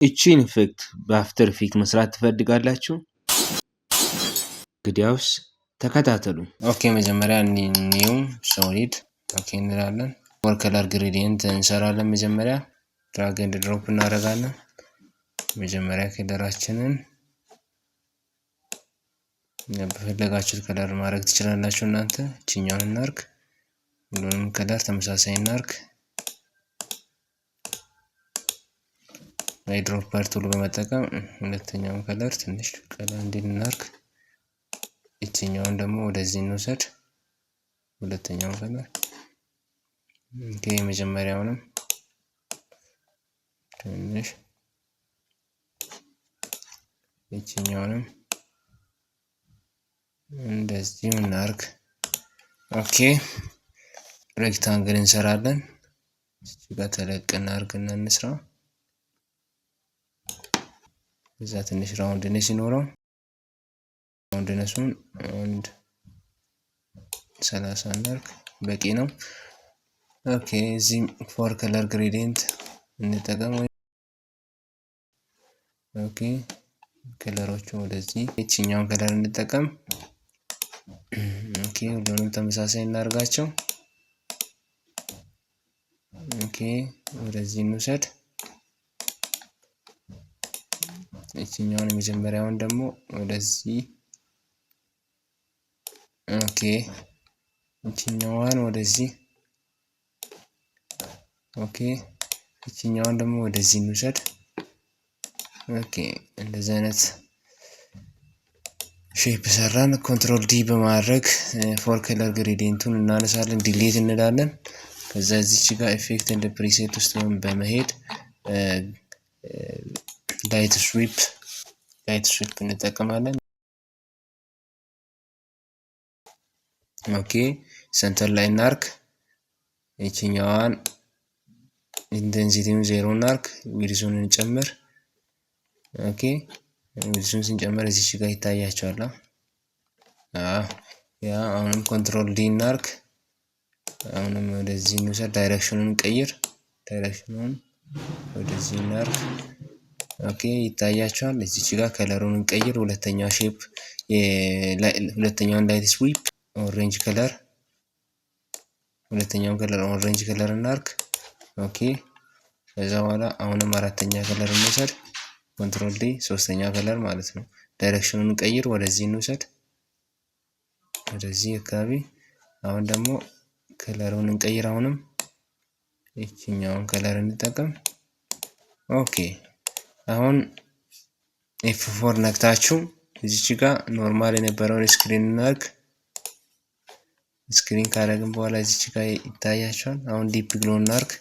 እቺን effect በ After Effect መስራት ትፈልጋላችሁ? እንግዲያውስ ተከታተሉ። Okay፣ መጀመሪያ new solid okay እንላለን። Four color gradient እንሰራለን። መጀመሪያ drag and drop እናደርጋለን። መጀመሪያ color ኣችንን በፈለጋችሁት color ማድረግ ትችላላችሁ እናንተ። እችኛውን እናርግ። ሁሉንም color ተመሳሳይ እናርግ። Eyedropper tool በመጠቀም ሁለተኛውን color ትንሽ ቀላ እንዲል እናርግ። ይችኛውን ደግሞ ወደዚህ እንውሰድ። ሁለተኛውን color okay፣ የመጀመሪያውንም ትንሽ ይችኛውንም እንደዚሁ እናርግ። Okay፣ rectangle እንሰራለን። እዚህ ጋር ተለቅ እናርግና እንስራ። እዛ ትንሽ roundness ይኖረው። Roundness ኡን 1.30 እናርግ፣ በቂ ነው። Okay፣ እዚህ four color gradient እንጠቀም። Okay፣ color ኦቹ ወደዚህ ይችኛውን color እንጠቀም። Okay፣ ሁሉንም ተመሳሳይ እናርጋቸው። Okay፣ ወደዚህ እንውሰድ። ይችኛውን የመጀመሪያውን ደግሞ ወደዚህ። Okay፣ ይችኛዋን ወደዚህ። Okay፣ ይችኛዋን ደግሞ ወደዚህ እንውሰድ። Okay፣ እንደዚህ አይነት shape ሰራን። Control D በማድረግ four color gradient ኡን እናነሳለን፣ delete እንላለን። ከዛ እዚች ጋር effect and preset ውስጥ በመሄድ light sweep light sweep እንጠቀማለን። Okay፣ center ላይ እናርግ። ይችኛዋን intensity ውን 0 እናርግ። Width ኡን እንጨምር። Okay፣ width ኡን ስንጨምር እዚች ጋር ይታያቸዋል። ያ አሁንም control D እናርግ። አሁንም ወደዚህ እንውሰድ። Direction ኡን እንቀይር። Direction ኡን ወደዚህ እናርግ። Okay፣ ይታያቸዋል። እዚች ጋር color ኡን እንቀይር። ሁለተኛው shape ሁለተኛውን light sweep orange color ሁለተኛውን color orange color እናርግ። Okay፣ ከዛ በኋላ አሁንም አራተኛ color እንውሰድ። Control D ሶስተኛ color ማለት ነው። Direction ኡን እንቀይር፣ ወደዚህ እንውሰድ፣ ወደዚህ አካባቢ። አሁን ደግሞ color ኡን እንቀይር። አሁንም ይችኛውን color እንጠቀም። Okay፣ አሁን F4 ነክታችሁ እዚች ጋር normal የነበረውን screen እናርግ። Screen ካደረግን በኋላ እዚች ጋር ይታያቸዋል። አሁን deep glow እናርግ።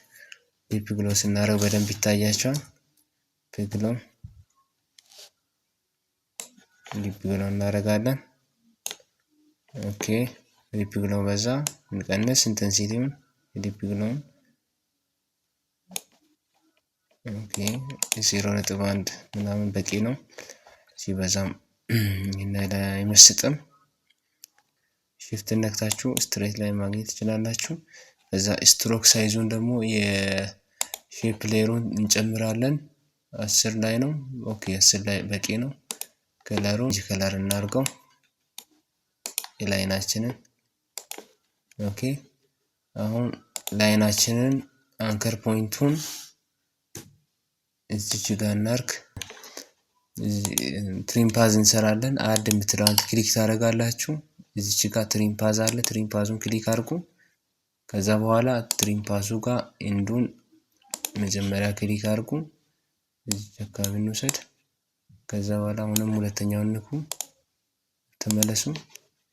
Deep glow ስናደርግ በደንብ ይታያቸዋል። Glow deep glow እናደርጋለን። Okay፣ deep glow በዛ እንቀንስ intensity ውን deep glow ውን። Okay፣ 0.1 ምናምን በቂ ነው። ሲበዛም አይመስጥም። Shift ነክታችሁ straight line ማግኘት ትችላላችሁ። ከዛ stroke size ኡን ደግሞ የ shape layer ኡን እንጨምራለን። 10 ላይ ነው። Okay፣ 10 ላይ በቂ ነው። Color ኡ color እናድርገው የ line ኣችንን። Okay፣ አሁን line ኣችንን anchor point ኡን እዚች ጋር እናርግ። Trim path እንሰራለን። Add የምትለዋን click ታደርጋላችሁ። እዚች ጋር trim path አለ። Trim path ኡን click አድርጉ። ከዛ በኋላ trim path ኡ ጋር end ኡን መጀመሪያ click አድርጉ። እዚች አካባቢ እንውሰድ። ከዛ በኋላ አሁንም ሁለተኛውን ንኩ፣ ተመለሱ።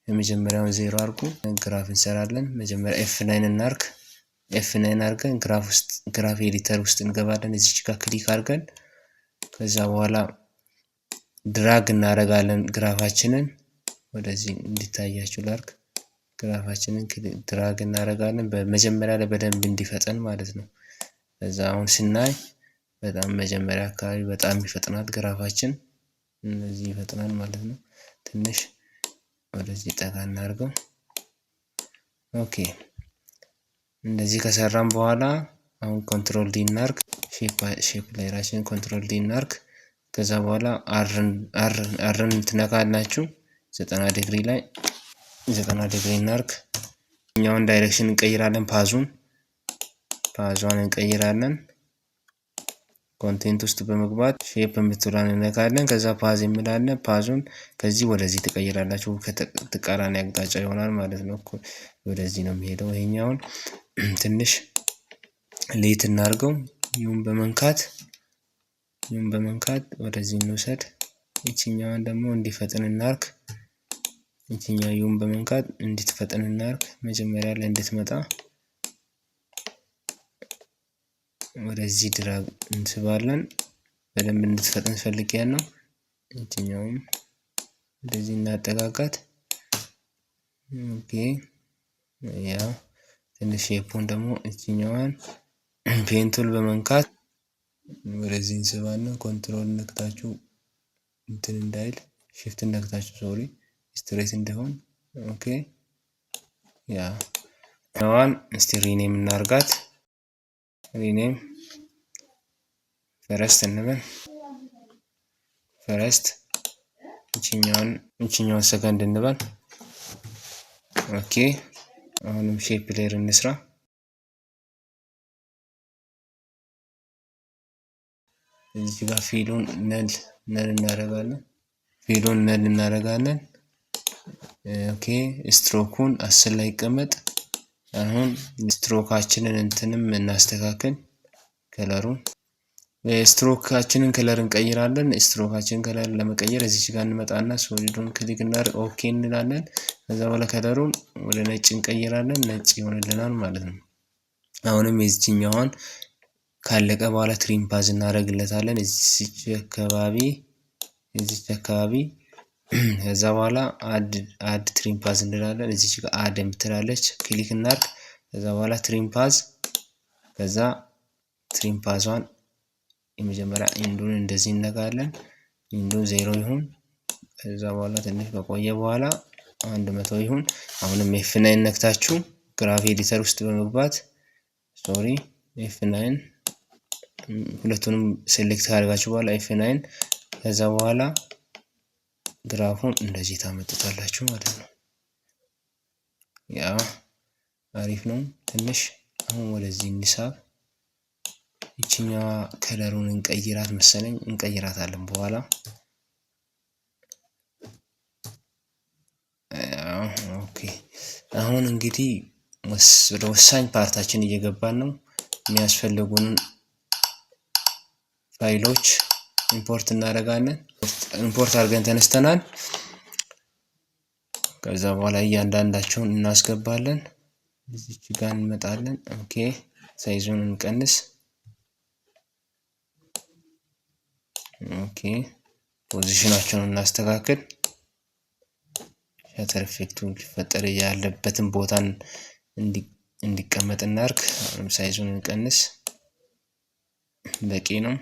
የመጀመሪያውን 0 አድርጉ። Graph እንሰራለን። መጀመሪያ F9 እናርግ። F9 አድርገን graph ውስጥ graph editor ውስጥ እንገባለን። እዚች ጋር click አድርገን ከዛ በኋላ drag እናደርጋለን graph ኣችንን ወደዚህ እንዲታያችሁ ላርግ። Graph ኣችንን drag እናደርጋለን በመጀመሪያ ላይ በደንብ እንዲፈጠን ማለት ነው። ከዛ አሁን ስናይ በጣም መጀመሪያ አካባቢ በጣም ይፈጥናል graph ኣችን፣ እነዚህ ይፈጥናል ማለት ነው። ትንሽ ወደዚህ ጠጋ እናድርገው። Okay፣ እንደዚህ ከሰራን በኋላ አሁን control D እናርግ። Shape layer ኣችንን control D እናርግ። ከዛ በኋላ R ን ትነካላችሁ። 90 ዲግሪ ላይ 90 ዲግሪ እናርግ። እኛውን direction እንቀይራለን። Path ኧን እንቀይራለን። Content ውስጥ በመግባት shape የምትሏን እንነካለን። ከዛ path የሚላለን path ኡን ከዚህ ወደዚህ ትቀይራላችሁ። ተቃራኒ አቅጣጫ ይሆናል ማለት ነው። ወደዚህ ነው የሚሄደው። ይሄኛውን ትንሽ late እናድርገው። U ን በመንካት ወደዚህ እንውሰድ። ይችኛዋን ደግሞ እንዲፈጥን እናርግ። ይችኛው U ን በመንካት እንድትፈጥን እናርግ። መጀመሪያ ላይ እንድትመጣ ወደዚህ drag እንስባለን። በደንብ እንድትፈጥን ፈልጌ ነው። ይችኛውም ወደዚህ እናጠጋጋት። Okay, yeah, ትንሽ shape ኡን ደግሞ እችኛዋን pen tool በመንካት ወደዚህ እንስባለን። Control ነክታችሁ እንትን እንዳይል፣ shift ነክታችሁ፣ sorry፣ straight እንዲሆን። Okay, yeah, ዋን እስቲ rename እናርጋት። Rename first እንበል፣ first። ይችኛዋን ሰከንድ እንበል። Okay, አሁንም shape layer እንስራ። እዚህ ጋር fill ኡን null እናደርጋለን። Fill ኡን null እናደርጋለን። Okay, stroke ኡን 10 ላይ ይቀመጥ። አሁን ስትሮካችንን እንትንም እናስተካክል። Color ኡን፣ stroke ኣችንን color እንቀይራለን። Stroke ኣችንን color ለመቀየር እዚች ጋር እንመጣና solid ኡን click እናደርግ okay እንላለን። ከዛ በኋላ color ኡን ወደ ነጭ እንቀይራለን። ነጭ ይሆንልናል ማለት ነው። አሁንም የዚችኛዋን ካለቀ በኋላ trim path እናደርግለታለን። እዚች አካባቢ ከዛ በኋላ add trim path እንላለን። እዚች ጋር add የምትላለች click እናርግ። ከዛ በኋላ trim path፣ ከዛ trim path ኧን የመጀመሪያ end ኡን እንደዚህ እነካለን። End ኡን 0 ይሁን። ከዛ በኋላ ትንሽ ከቆየ በኋላ 100 ይሁን። አሁንም F9 ነክታችሁ graph editor ውስጥ በመግባት፣ sorry፣ F9 ሁለቱንም select ካደረጋችሁ በኋላ F9፣ ከዛ በኋላ graph ኡን እንደዚህ ታመጡታላችሁ ማለት ነው። Yeah, አሪፍ ነው። ትንሽ አሁን ወደዚህ እንሳብ። ይችኛዋ color ኡን እንቀይራት መሰለኝ፣ እንቀይራታለን በኋላ። Okay, አሁን እንግዲህ ወደ ወሳኝ part ኣችን እየገባን ነው። የሚያስፈልጉንን ፋይሎች import እናደርጋለን። Import አድርገን ተነስተናል። ከዛ በኋላ እያንዳንዳቸውን እናስገባለን። እዚች ጋር እንመጣለን። Okay, size ኡን እንቀንስ። Okay, position ኣቸውን እናስተካክል። Shatter effect ኡ ሊፈጠር ያለበትን ቦታን እንዲቀመጥ እናርግ። አሁንም size ኡን እንቀንስ። በቂ ነው።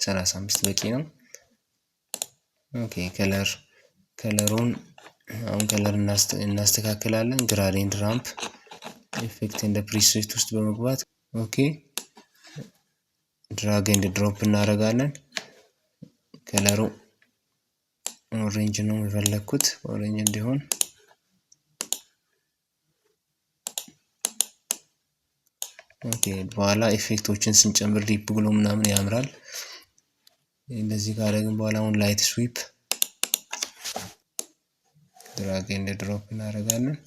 35 በቂ ነው። Okay, color ኡን አሁን color እናስተካክላለን። Gradient ramp effect and preset ውስጥ በመግባት okay drag and drop እናደርጋለን። Color ኡ orange ነው የፈለግኩት፣ orange እንዲሆን። Okay, በኋላ effect ኦችን ስንጨምር deep glow ምናምን ያምራል። እንደዚህ ካደረግን በኋላ አሁን light sweep drag and drop እናደርጋለን።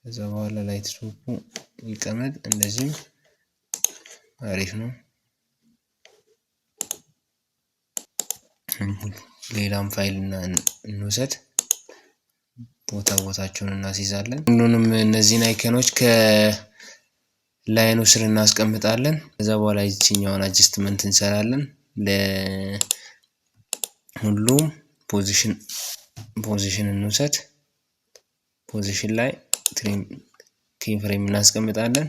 ከዛ በኋላ light sweep ኡ ይቀመጥ። እንደዚህም አሪፍ ነው። ሌላም ፋይል እንውሰድ። ቦታ ቦታቸውን እናስይዛለን። ሁሉንም እነዚህን icon ኦች ከ line ኡ ስር እናስቀምጣለን። ከዛ በኋላ ይችኛዋን adjustment እንሰራለን። ለሁሉም position እንውሰድ። Position ላይ trim key frame እናስቀምጣለን።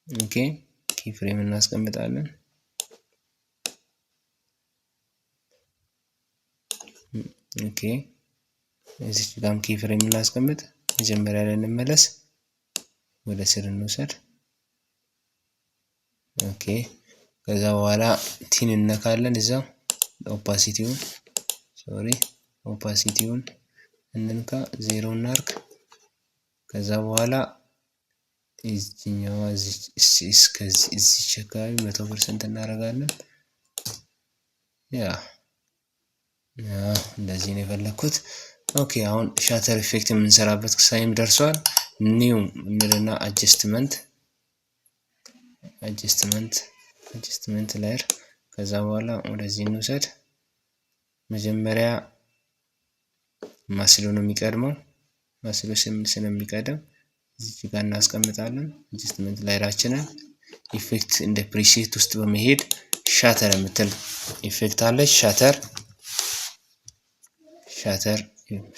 Okay, key frame እናስቀምጣለን። Okay, እዚች ጋርም key frame እናስቀምጥ። መጀመሪያ ላይ እንመለስ፣ ወደ ስር እንውሰድ። Okay፣ ከዛ በኋላ T ን እነካለን። እዛው opacity ውን፣ sorry፣ opacity ውን እንንካ፣ 0 እናርግ። ከዛ በኋላ እዚህኛዋ እስከዚህ እዚች አካባቢ 100% እናደርጋለን። Yeah፣ እንደዚህ ነው የፈለግኩት። Okay፣ አሁን shatter effect የምንሰራበት time ደርሷል። New እንልና adjustment layer፣ ከዛ በኋላ ወደዚህ እንውሰድ። መጀመሪያ muscle ኡ ነው የሚቀድመው። Muscle ኡ ስለሚቀድም እዚህ ጋር እናስቀምጣለን። Adjustment layer ኣችንን effect and preset ውስጥ በመሄድ shatter የምትል effect አለች።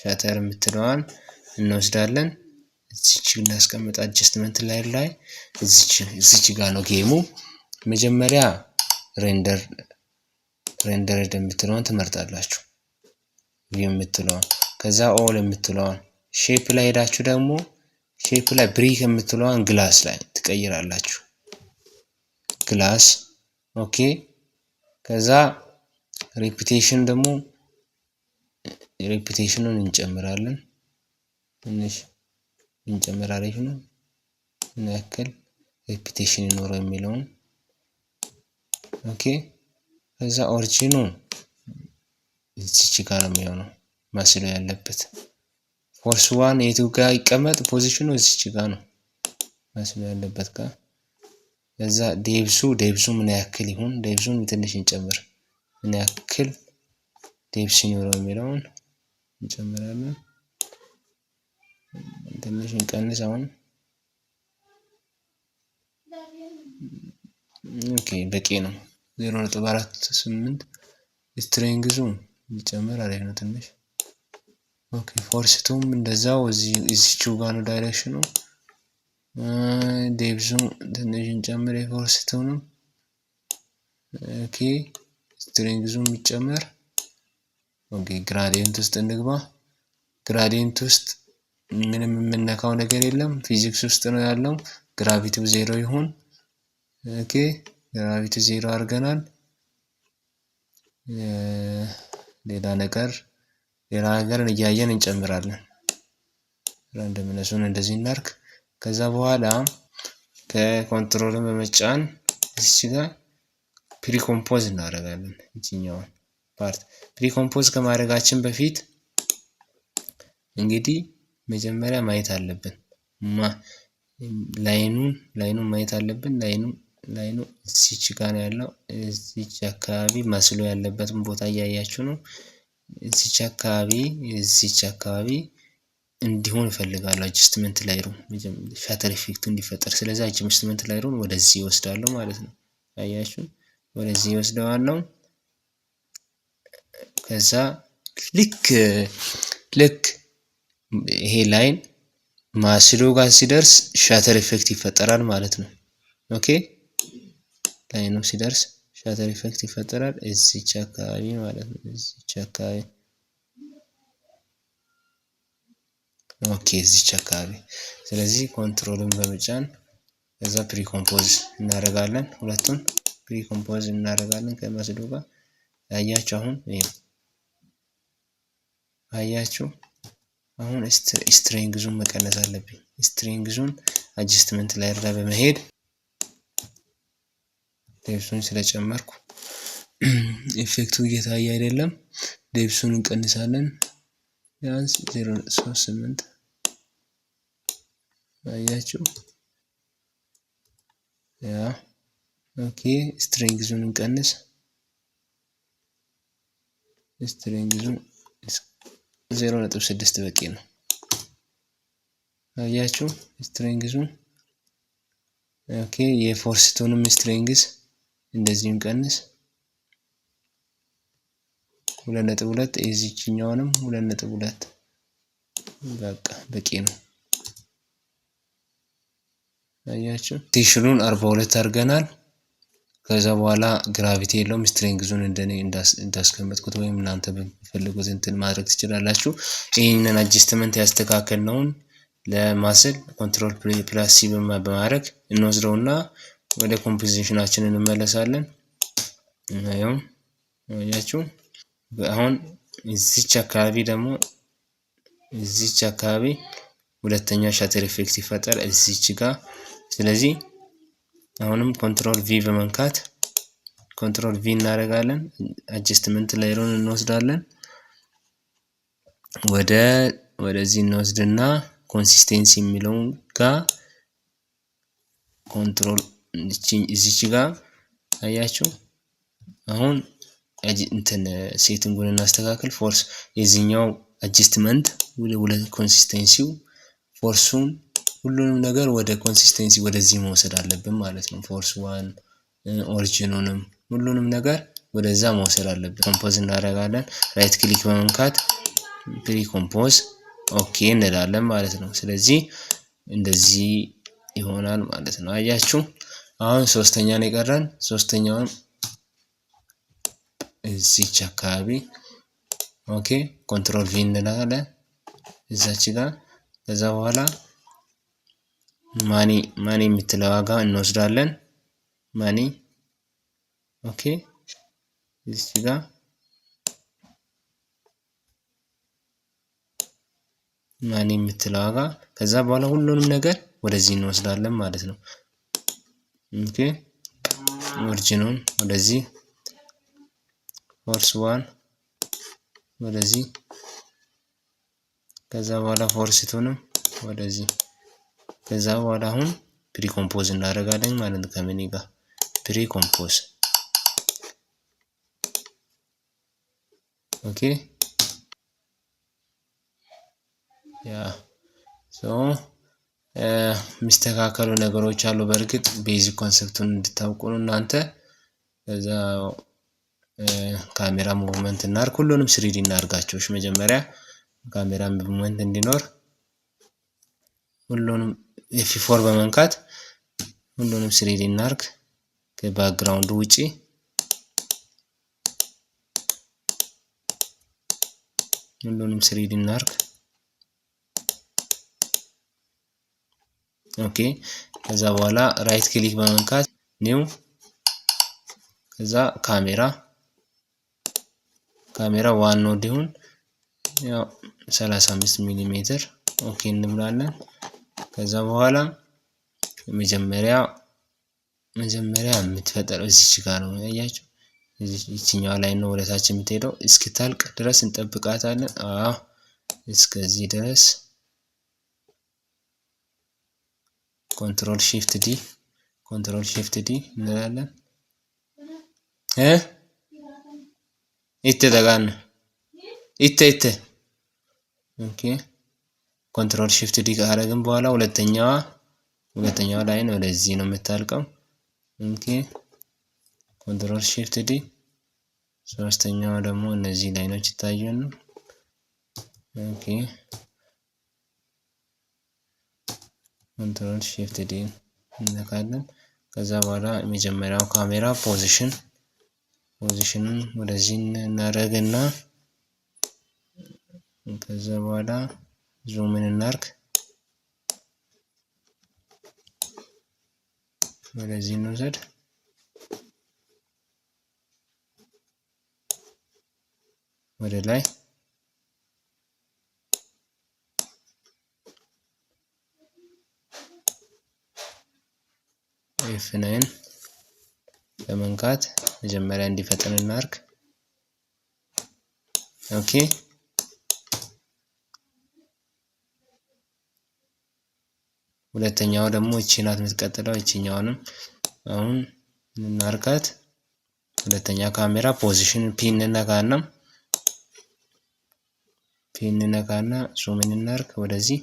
Shatter የምትለዋን እንወስዳለን። እዚች እናስቀምጥ። Adjustment layer ላይ እዚች ጋር ነው game ኡ። መጀመሪያ rendered የምትለዋን ትመርጣላችሁ። View የምትለዋን፣ ከዛ all የምትለዋን፣ shape ላይ ሄዳችሁ ደግሞ shape ላይ brick የምትለዋን glass ላይ ትቀይራላችሁ። Glass፣ okay። ከዛ repetition ደግሞ repetition ኑን እንጨምራለን። ትንሽ እንጨምር፣ አሪፍ ነው። ምን ያክል repetition ይኖረው የሚለውን። Okay። ከዛ ኦሪጂኑ እዚች ጋር ነው የሚሆነው muscle ኡ ያለበት። Force one የቱ ጋር ይቀመጥ? Position ኑ እዚች ጋር ነው muscle ኡ ያለበት ጋር። ከዛ depth ኡ ምን ያክል ይሁን? Depth ኡን ትንሽ እንጨምር። ምን ያክል depth ይኖረው የሚለውን እንጨምራለን። ትንሽ እንቀንስ አሁን። Okay፣ በቂ ነው። 0.48። Strength ኡ ቢጨምር አሪፍ ነው ትንሽ። Okay፣ force two ም እንደዛው እዚችው ጋር ነው direction ኑ። Depth ኡ ትንሽ እንጨምር የ force two ንም። Okay፣ strength ኡ የሚጨመር። Okay፣ gradient ውስጥ እንግባ። Gradient ውስጥ ምንም የምነካው ነገር የለም። ፊዚክስ ውስጥ ነው ያለው። Gravity ው 0 ይሁን። Okay፣ gravity 0 አድርገናል። ሌላ ነገር እያየን እንጨምራለን። Randomness ኡን እንደዚህ እናርግ። ከዛ በኋላ ከ control ን በመጫን እዚች ጋር precompose እናደርጋለን። እዚህኛውን part precompose ከማድረጋችን በፊት እንግዲህ መጀመሪያ ማየት አለብን። Line ኑን ማየት አለብን። Line ኑ እዚች ጋር ነው ያለው። እዚች አካባቢ muscle ኡ ያለበትን ቦታ እያያችሁ ነው። እዚች አካባቢ እንዲሆን እፈልጋለሁ። Adjustment layer ኡ shatter effect ኡ እንዲፈጠር። ስለዚህ adjustment layer ኡን ወደዚህ ይወስዳለሁ ማለት ነው። አያችሁ፣ ወደዚህ ይወስደዋለሁ። ከዛ ልክ ይሄ line muscle ኡ ጋር ሲደርስ shatter effect ይፈጠራል ማለት ነው። Okay፣ line ኑ ሲደርስ shatter effect ይፈጠራል እዚች አካባቢ ማለት ነው። እዚች አካባቢ፣ okay፣ እዚች አካባቢ። ስለዚህ control ን በመጫን ከዛ precompose እናደርጋለን። ሁለቱን precompose እናደርጋለን ከ muscle ኡ ጋር። አያችሁ፣ አሁን ይኸው አያችሁ። አሁን strength ኡን መቀነስ አለብኝ። Strength ኡን adjustment layer ላይ በመሄድ depth ኡን ስለጨመርኩ effect ኡ እየታየ አይደለም። Depth ኡን እንቀንሳለን ቢያንስ 0.38። አያችሁ። Yeah፣ okay፣ strength ኡን እንቀንስ። Strength ኡ 0.6 በቂ ነው። አያችሁ strength ኡ። Okay፣ የ force two ንም strength እንደዚሁ እንቀንስ። 2.2፣ የዚችኛውንም 2.2፣ በቃ በቂ ነው። አያችሁ፣ rotation ኑን 42 አድርገናል። ከዛ በኋላ gravity የለውም። Strength ኡን እንደኔ እንዳስቀመጥኩት ወይም እናንተ በምትፈልጉት እንትን ማድረግ ትችላላችሁ። ይህንን adjustment ያስተካከልነውን ለ muscle control plus C በማድረግ እንወስደውና ወደ composition ኣችን እንመለሳለን። አየው አያችሁ፣ አሁን እዚች አካባቢ ደግሞ እዚች አካባቢ ሁለተኛ shatter effect ይፈጠር እዚች ጋር። ስለዚህ አሁንም control V በመንካት control V እናደርጋለን። Adjustment layer ኡን እንወስዳለን። ወደዚህ እንወስድና consistency የሚለውን ጋር control እዚች ጋር አያችሁ። አሁን እንትን setting ኡን እናስተካክል። Force የዚህኛው adjustment ሁለት consistency ው force ኡን ሁሉንም ነገር ወደ consistency ወደዚህ መውሰድ አለብን ማለት ነው። Force one origin ኑንም ሁሉንም ነገር ወደዛ መውሰድ አለብን። Compose እናደርጋለን። Right click በመንካት pre-compose okay እንላለን ማለት ነው። ስለዚህ እንደዚህ ይሆናል ማለት ነው። አያችሁ አሁን ሶስተኛ ነው የቀረን። ሶስተኛውን እዚች አካባቢ okay control V እንላለን እዛች ጋር። ከዛ በኋላ money money የምትለው ዋጋ እንወስዳለን። Money okay እዚች ጋር money የምትለው ዋጋ። ከዛ በኋላ ሁሉንም ነገር ወደዚህ እንወስዳለን ማለት ነው። Okay origin ኑን ወደዚህ፣ force one ወደዚህ፣ ከዛ በኋላ force two ንም ወደዚህ። ከዛ በኋላ አሁን pre-compose እናደርጋለን ማለት ነው። ከ money ጋር pre-compose okay yeah so የሚስተካከሉ ነገሮች አሉ። በእርግጥ basic concept ኡን እንድታውቁ ነው እናንተ። ከዛ camera movement እናርግ፣ ሁሉንም 3D እናርጋቸው። እሺ መጀመሪያ camera movement እንዲኖር ሁሉንም F4 በመንካት ሁሉንም 3D እናርግ ከ background ኡ ውጪ። ሁሉንም 3D እናርግ። Okay ከዛ በኋላ right click በመንካት new፣ ከዛ camera camera one node ይሁን ያው 35 ሚሊ ሜትር okay እንብላለን። ከዛ በኋላ መጀመሪያ መጀመሪያ የምትፈጠረው እዚች ጋር ነው ያያችሁ። ይችኛዋ ላይ ነው ወደታች የምትሄደው። እስክታልቅ ድረስ እንጠብቃታለን። አዎ እስከዚህ ድረስ control shift D control shift D እንላለን። እ ኢተ ተጋን ኢተ ኢተ okay control shift D ካደረግን በኋላ ሁለተኛዋ ሁለተኛዋ line ወደዚህ ነው የምታልቀው። Okay control shift D። ሶስተኛዋ ደግሞ እነዚህ line ኦች ይታዩን። Okay control shift D እንነካለን። ከዛ በኋላ የመጀመሪያው camera position position ኑን ወደዚህ እናደርግና ከዛ በኋላ zoom ን እናርግ፣ ወደዚህ እንውሰድ። ወደ ላይ F9 በመንካት መጀመሪያ እንዲፈጥን እናርግ። Okay ሁለተኛው ደግሞ እቺ ናት የምትቀጥለው። እቺኛውንም አሁን እናርጋት። ሁለተኛ camera position P እንነካና P እንነካና zoom እናርግ። ወደዚህ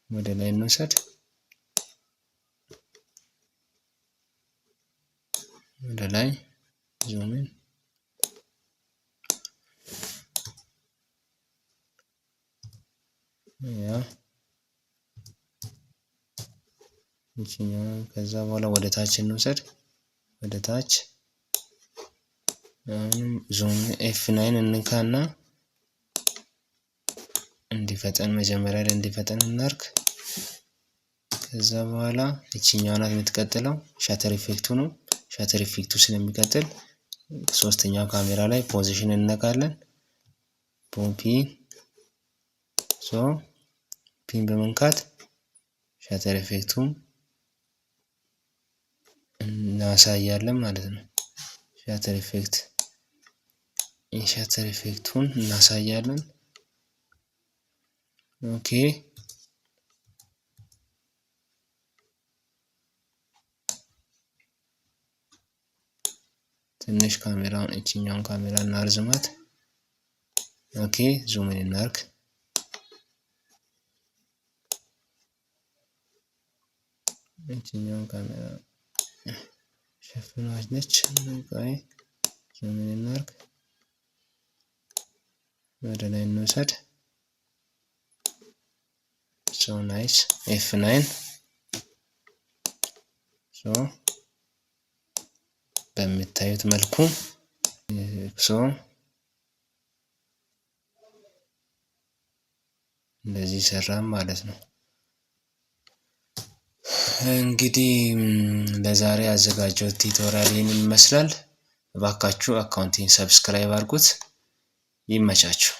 ወደ ላይ እንውሰድ። ወደ ላይ zoom ን yeah ይችኛው ከዛ በኋላ ወደ ታች እንውሰድ። ወደ ታች አሁንም zoom F9 እንካና እንዲፈጠን መጀመሪያ ላይ እንዲፈጠን እናርግ። ከዛ በኋላ ይችኛዋ ናት የምትቀጥለው፣ shutter effect ኡ ነው። Shutter effect ኡ ስለሚቀጥል ሶስተኛው ካሜራ ላይ position እንነካለን። P፣ so P ን በመንካት shutter effect ኡን እናሳያለን ማለት ነው። Shutter effect፣ የ shutter effect ኡን እናሳያለን። Okay፣ ትንሽ ካሜራውን፣ እችኛውን ካሜራ እናርዝማት። Okay፣ zoom እናርግ። እችኛውን ካሜራ ሸፍኗለች። ቆይ፣ zoom እናርግ። ወደ ላይ እንውሰድ። So nice፣ F9። So በምታዩት መልኩ so እንደዚህ ሰራም ማለት ነው። እንግዲህ ለዛሬ ያዘጋጀሁት tutorial ይህንን ይመስላል። እባካችሁ account ኤን subscribe አድርጉት። ይመቻችሁ።